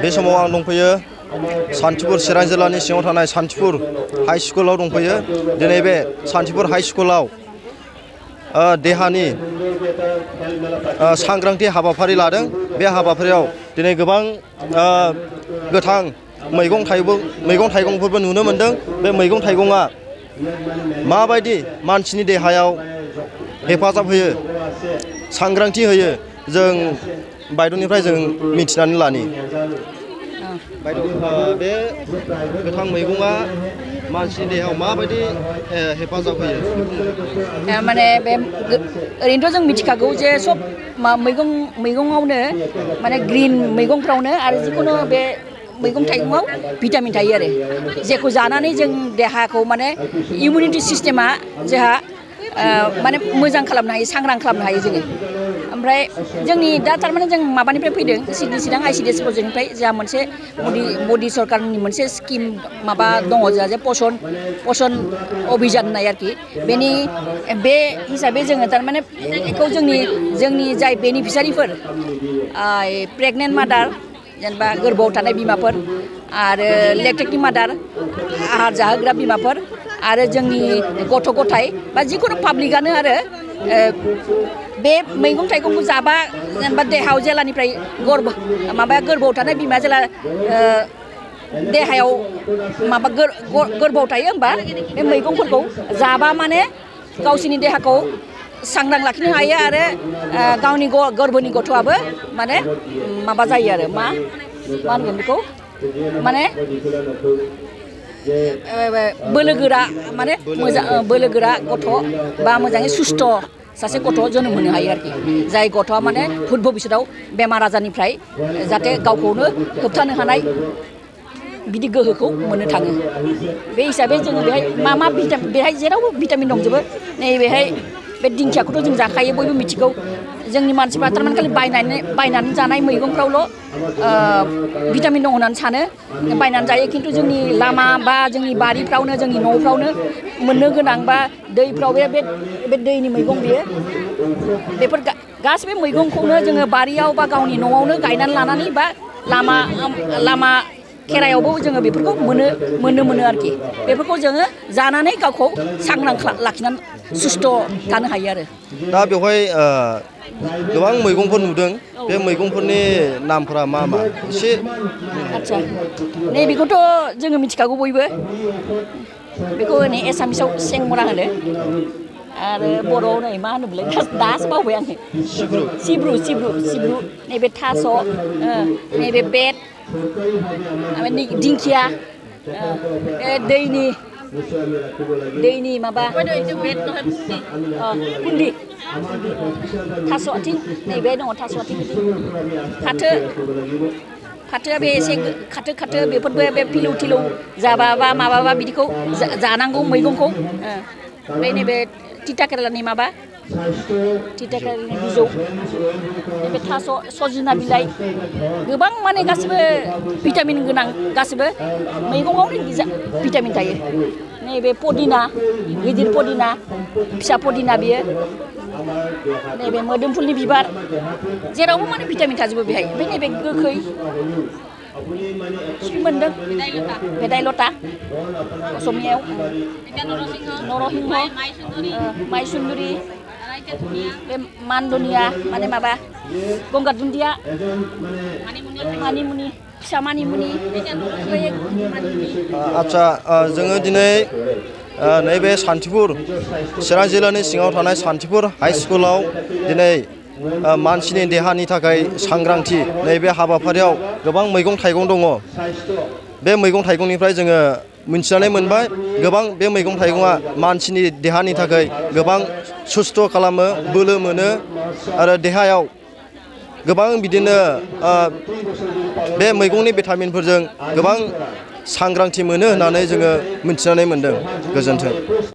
बे समाव आं दंफैयो सान्तिपुर चिरां जिल्लानि सिङाव थानाय सान्तिपुर हाई स्कुलाव दंफैयो। दिनै बे सान्तिपुर हाई स्कुलाव देहानि सांग्रांथि हाबाफारि लादों। बे हाबाफारियाव दिनै गोबां गोथां मैगं थाइगंफोरबो नुनो मोनदों। बे मैगं थाइगंआ माबायदि मानसिनि देहायाव हेफाजाब होयो, सांग्रांथि होयो, जों बायद'निफ्राय जों मिथिनानै लानि। बायद' बे गोथां मैगंआ मानसिनि देहायाव माबायदि हेफाजाब होयो? माने बे ओरैनोथ' जों मिथिखागौ जे सब मैगङावनो माने ग्रिन मैगंफ्रावनो आरो जिखुनु बे मैगं थाइगङाव भिटामिन थायो आरो जेखौ जानानै जों देहाखौ माने इमिउनिटि सिस्टेमा जोंहा माने मोजां खालामनो हायो, सांग्रां खालामनो हायो जोङो। ओमफ्राय जोंनि दा थारमाने जों माबानिफ्राय फैदों चिरां ICDS प्रजेक्टनिफ्राय जोंहा मोनसे मदि सरकारनि मोनसे स्किम माबा दङ जोंहा जे पसन अभियान होननाय आरोखि। बे हिसाबै जोङो थारमाने बेखौ जोंनि जाय बेनिफिसारिफोर प्रेगनेन्ट मादार जेनेबा गोरबोआव थानाय बिमाफोर आरो लेक्टेटिं मादार आहार जाहोग्रा बिमाफोर आरो जोंनि गथ' गथाय बा जिखुनु पाब्लिकआनो आरो बे मैगं थाइगंखौ जाबा जेनेबा देहायाव जेलानिफ्राय गोरबोआव थानाय बिमाया जेला देहायाव माबा गोरबोआव थायो होमबा बे मैगंफोरखौ जाबा माने गावसिनि देहाखौ सांग्रां लाखिनो हायो आरो गावनि गोरबोनि गथ'आबो माने माबा जायो आरो मा होनगोन बेखौ माने बोलोगोरा माने मोजां बोलोगोरा गथ' बा मोजाङै सुस्थ' सासे गथ' जोनोम होनो हायो आरोखि। जाय गथ'आ माने भबिष्यतआव बेमार आजारनिफ्राय जाहाथे गावखौनो होबथानो हानाय बिदि गोहोखौ मोननो थाङो। बे हिसाबै जोङो बेहाय मा भिटामिन बेहाय जेरावबो भिटामिन दंजोबो। नैबेहाय बे दिंखियाखौथ' जों जाखायो, बयबो मिथिगौ। जोंनि मानसिफ्रा थारमाने खालि बायनानै जानाय मैगंफ्रावल' भिटामिन दं होननानै सानो, बायनानै जायो। खिन्थु जोंनि लामा बा जोंनि बारिफ्रावनो जोंनि न'फ्रावनो मोननो गोनां बा दैफ्राव बे दैनि मैगं बेयो बेफोर गासैबो मैगंखौनो जोङो बारियाव बा गावनि न'आवनो गायनानै लानानै बा लामा खेरायावबो जोङो बेफोरखौ मोनो आरोखि। बेफोरखौ जोङो जानानै गावखौ सांग्रां लाखिनानै सुस्थ' थानो हायो आरो। दा बेवहाय गोबां मैगंफोर नुदों। बे मैगंफोरनि नामफोरा मा एसे आदसा नैबेखौथ' जोङो मिथिखागौ बयबो। बेखौ होनो एसामिसाव सेंमरा होनो आरो बर'आव नै मा होनोमोनलाय दासो बावबाय आङो। सिब्रु नैबे थास' नैबे बेद ओमफ्राय दिंखिया दैनि माबा खुन्दि थास' आथिं नैबे दङ थास' आथिं फाथोआ बे एसे खाथो बेफोरबो बे फिलौ थिलौ जाबा बा माबाबा बिदिखौ जानांगौ मैगंखौ। ओमफ्राय नैबे तिता केरेलानि बिजौ नैबे थास' सजिना बिलाइ गोबां माने गासिबो भिटामिन गोनां गासिबो मैगङावनो भिटामिन थायो। नैबे पदिना गिदिर पदिना फिसा पदिना बियो नैबे मोदोमफुलनि बिबार जेरावबो माने भिटामिन थाजोबो बेहाय। ओमफ्राय नैबे गोखै मोनदों भेदाइलता असमियायाव नरसिंह माइसुन्दुरि बे मानदनिया माने माबा गंगार दुन्दिया मानिमुनि फिसा मानिमुनि। आदसा जोङो दिनै नैबे सान्तिपुर चिरां जिल्लानि सिङाव थानाय सान्तिपुर हाई स्कुलाव दिनै मानसिनि देहानि थाखाय सांग्रांथि नैबे हाबाफारियाव गोबां मैगं थाइगं दङ। बे मैगं थाइगंनिफ्राय जोङो मिथिनानै मोनबाय गोबां बे मैगं थाइगङा मानसिनि देहानि थाखाय गोबां सुस्थ' खालामो, बोलो मोनो आरो देहायाव गोबां बिदिनो बे मैगंनि भिटामिनफोरजों गोबां सांग्रांथि मोनो होननानै जोङो मिथिनानै मोनदों। गोजोन्थों।